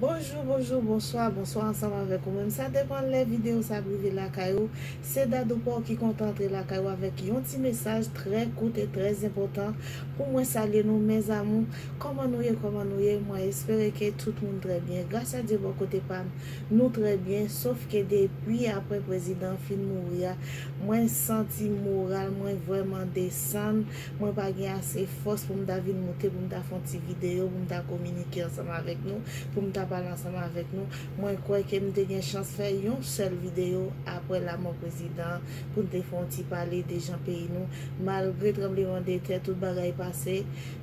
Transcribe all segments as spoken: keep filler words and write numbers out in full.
Bonjou, bonjou, bonswa, bonswa ansanm avèk ou menm. Sa depann lè videyo sa ap rive lakay ou. Se Dadou pa w ki kontan antre lakay ou avèk yon ti mesaj trè kout e trè enpòtan pou mwen salye nou, mes amours. Kòman nou ye, kòman nou ye? Mwen espere ke tout moun trè byen. Gras a Dye, bò kote pa m, nou trè byen, sof ke depi apre prezidan an fin mouri a, mwen santi moral mwen vrèman desann. Mwen pa gen ase fòs pou m ta vin moute, pou m ta fè yon ti videyo, pou m ta kominike ansanm avèk nou, pou m ta pale ansanm avèk nou. Mwen kwè ke m te gen chans fè yon sèl videyo apre lanmò prezidan an, pou n te fè yon ti pale de jan peyi nou, malgre tranblemanntè, tout bagay pase,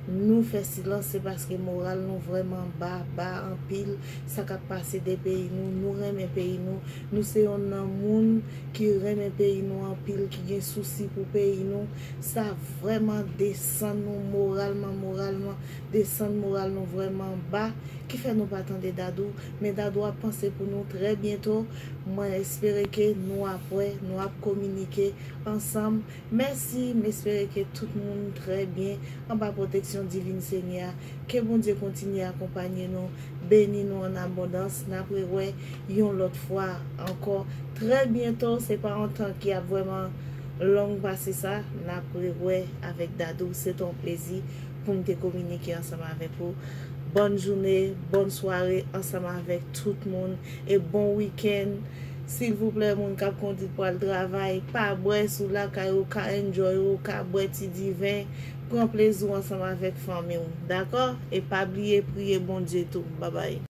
nou fè silans, se paske moral nou vrèman ba, ba anpil. Sa k ap pase de peyi nou, nou renmen peyi nou, nou se yonn nan moun ki renmen peyi nou anpil, ki gen sousi pou peyi nou. Sa vrèman desann nou moralman, moralman, desann moral nou vrèman ba, ki fè nou pa tande Dadou. Men Dadou ap panse pou nou trè byento. Mwen espere ke nou ap wè, nou ap kominike ansanm. Mèsi, m espere ke tout moun trè byen anba pwoteksyon divin Senyè a. Ke Bondye kontinye akonpanye nou, beni nou an abondans. N ap rewè yon lòt fwa ankò trè byento. Se pa yon tan ki ap vrèman long pase sa. N ap rewè avèk Dadou. Se te yon plezi pou m te kominike ansanm avèk ou. Bòn jounen, bòn sware ansanm avèk tout moun e bon wikenn. Silvouplè, moun k ap kondui pou al travay, pa bwè, si w lakay ou, ka enjoy ou, ka bwè ti diven, pran plezi w ansanm avèk fanmi w, dakò? E pa bliye priye Bondye tou. Babay.